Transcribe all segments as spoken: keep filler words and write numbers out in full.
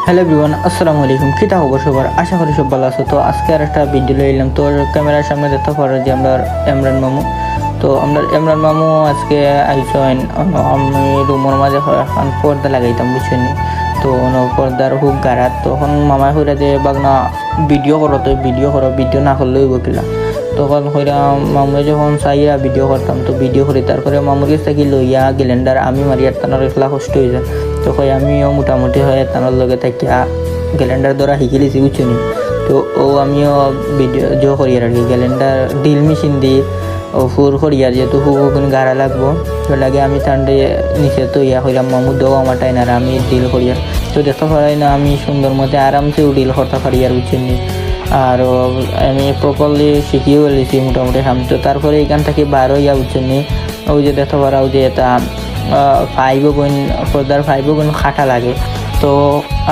Hello everyone, আসসালামু আলাইকুম। কিতা খবর সবার? আশা করি সব ভালা আছো। তো আজকে আর একটা ভিডিও লইয়া আইলাম। তো ক্যামেরার সামনে দেখতা পাররা যে আমরার ইমরান মামু। তো আমরার ইমরান মামু আজকে আইছইন, অনো আমি রুমর মাঝে অখন পর্দা লাগাইতাম, বুঝছইন নি? তো অনো পর্দার হুক গাড়াত। তো অখন মামায় কইরা যে, "বাগনা, ভিডিও করো, তো ভিডিও করো, ভিডিও না করলে অইবো কিলা?" তখন কইরা মামুয়ে যখন চাইরা ভিডিও করতাম, তো ভিডিও করি, তারপরে মামুর গেছ থাকি লইয়া গেলেন্ডার আমি মারি আর তানর একলা কষ্ট অই যায়। তো কই আমিও মোটামুটি হয় তানর লগে থাকিয়া গেলেন্ডার ধরা হিকিলিছি, বুঝছইন নি? তো ও আমিও ভিডিও জো করি আর কি, গেলেন্ডার ড্রিল মেশিন দি ও ফুর করি আর, যেহেতু হুক অগুন গাড়া লাগবো, তো লাগে আমি তানরে নিচে তো ইয়া কইরাম, "মামু দেও আমার টাইন আর আমি ড্রিল করি আর।" তো দেখতা পাররায় না আমি সুন্দর মতে আরামসে ড্রিল করতা পারি আর, বুঝছইন নি? আর ও আমি প্রপারলি শিখিও লিছি মোটামুটি কাম। তো তারপরে ইখান থাকি বার অইয়া, বুঝছইন নি, ওই যে দেখতা পাররা ওই যে এটা, আহ, পাইপ অগুন, পর্দার পাইপ অগুন কাটা লাগে। তো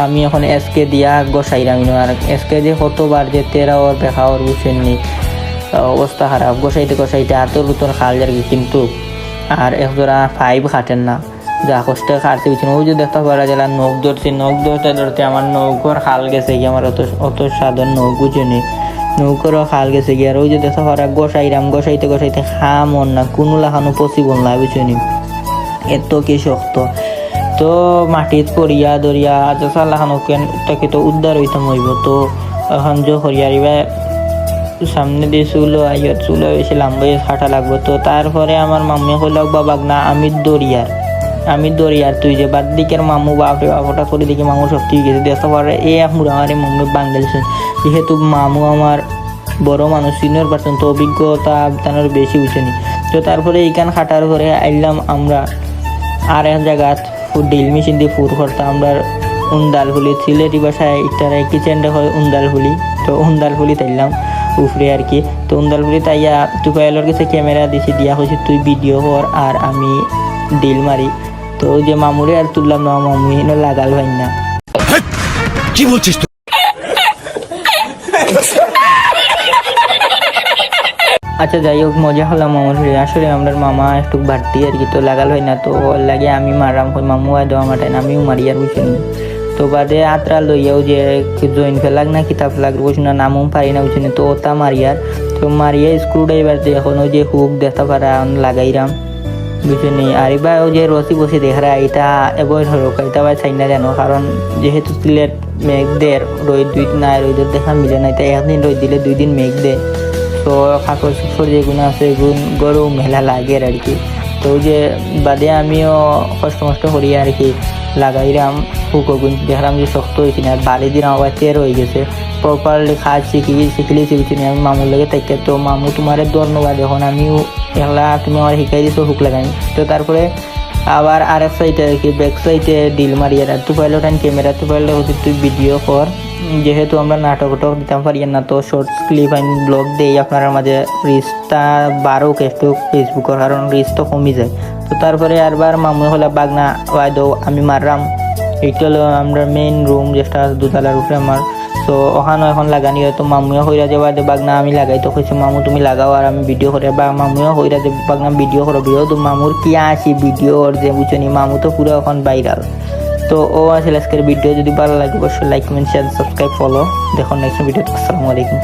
আমি অখন এসকে দিয়া ঘষাইরাম ইনো, আর এসকে দিয়া কতবার যে তেরা অর বেকা অর, বুঝছইন নি? আহ, অবস্থা খারাপ, ঘষাইতে ঘষাইতে আতর উতর খাল যার কি, কিন্তু আর এক জোড়া পাইপ কাটের না। যা কষ্টে কাটছি, বুঝছইন নি? ওই যে দেখতা পাররা যেলা নখ ধরছি, নখ ধরতে ধরতে আমার নখর খাল গেছে গিয়া, আমার অত, অত সাদর নখ, বুঝছইন নি? নখরও খাল গেছে গিয়া। আর ওই যে দেখতা পাররা ঘষাইরাম, ঘষাইতে ঘষাইতে কাম অর না, কুনু লাখানউ পসিবল না, বুঝছইন নি? এত কি শক্ত। তো মাটিত পড়িয়া ধরিয়া আজ সালা খানো কেন তাকে তো উদ্ধার অইতাম অইবো। তো অখন জো করি আর ইবা সামনে দি চুলো আইয়ত, চুলো বেশি লাম্বা অইয়া কাটা লাগবো। তো তারপরে আমার মামুয়ে কইলা, "বাবা না, আমি ধরি আর, আমি ধরি আর।" তুই যে বাদ দিকের মামু, বাপরে বাপ, হঠাৎ করি দেখি মামুর শক্তি অই গেছে। দেখতা পাররা এই এক মুড়া মারি মামু ভাঙ্গি দিছে। যেহেতু মামু আমার বড় মানুষ, সিনিয়র পারসন, তো অভিজ্ঞতা তানর বেশি, বুঝছইন নি? তো তারপরে ইখান কাটার পরে আইলাম আমরা আর এক জাগাত, ড্রিল মেশিন দি ফুর করতাম আমরার উন্দাল ফুলি, সিলেটি ভাষায় ইটারে কিচেন ডে কয় উন্দাল ফুলি। তো উন্দাল ফুলিত আইলাম উপরে আর কি। তো উন্দাল ফুলিত আইয়া তুফাইলর গেছে ক্যামেরা দিছি, দিয়া কইছি, "তুই ভিডিও কর আর আমি ড্রিল মারি।" তো ওই যে মামুরে আর তুললাম না, মামু ইনো লাগাল পাইন না। কি বলছিস তুই? আচ্ছা, যাই হোক, মজা করলাম মামুর লগে। আসলে আমরার মামা একটু বাড়তি আর কি, তো লাগাল পাইন না, তো অর লাগি আমি মাররাম, কই, "মামু, আয় দেও আমার টাইন, আমিও মারি আর", বুঝছইন নি? তো বাদে আত্রা লইয়াও যে জয়েন্ট প্লাগ না কিতা প্লাগ, বুঝছইন না, নামও পারি না, বুঝছইন নি? তো ওটা মারি আর, তো মারিয়া স্ক্রু ড্রাইভার দিয়ে অখন ওই যে হুক দেখতা পাররা লাগাইরাম, বুঝছইন নি? আর ইবা ওই যে রশি বশি দেখরা, ইটা অ্যাভয়েড করো, ইটা ভাই চাই না জানো, কারণ যেহেতু সিলেট মেঘ দের, রইদ দুই নাই, রইদর দেখা মিলে না, ইটা একদিন রইদ দিলে দুই দিন মেঘ দে। তো কাপড় চোপড় যেগুন আছে, এগুন গরম মেলা লাগে আর কি। তো ওই যে বাদে আমিও কষ্ট মষ্ট করি আর কি লাগাইরাম হুক অগুন, দেখরাম যে শক্ত অইছে না, বাড়ি দিলাম আবার তের অই গেছে। প্রপারলি কাজ শিখি, শিখিলিছি, বুঝছইন নি, আমি মামুর লগে থাকি। তো মামু, তুমারে ধন্যবাদ, অখন আমিও একলা তুমি আমারে হিকাই দিছো হুক লাগানি। তো তারপরে আবার আরেক সাইডে আর কি, ব্যাক সাইডে ড্রিল মারি আর তুফাইলর টাইন ক্যামেরা, তুফাইলরে কইছি, "তুই ভিডিও কর।" যেহেতু আমরা নাটক উটক দিতাম পারি না, তো শর্টস ক্লিপ আইন ব্লগ দেই আপনারার মাঝে, রিচটা বাড়উক একটু ফেসবুকর, কারণ রিচ তো কমি যায়। তো তারপরে আরবার মামুয়ে কইলা, "বাগনা, ওয়াই দেও, আমি মাররাম।" এইটা অইলো আমরার মেইন রুম, যেটা দুতলার উপরে আমার। তো অখানো অখন লাগানি অয়, তো মামুয়ে কইরা যে, "ওয়াই দে বাগনা, আমি লাগাই।" তো কইছে, "মামু, তুমি লাগাও, আর আমি ভিডিও করি।" বা মামুয়ে কইরা যে, "বাগনা, ভিডিও করো।" ভিডিও তো মামুর কি আসি ভিডিওর যে, বুঝছইন নি, মামু তো পুরা অখন ভাইরাল। তো ও আছিল আজকের ভিডিও, যদি ভালা লাগে অবশ্যই like, comment, share, subscribe, follow. দেখো নেক্সট ভিডিও। আসসালামু আলাইকুম।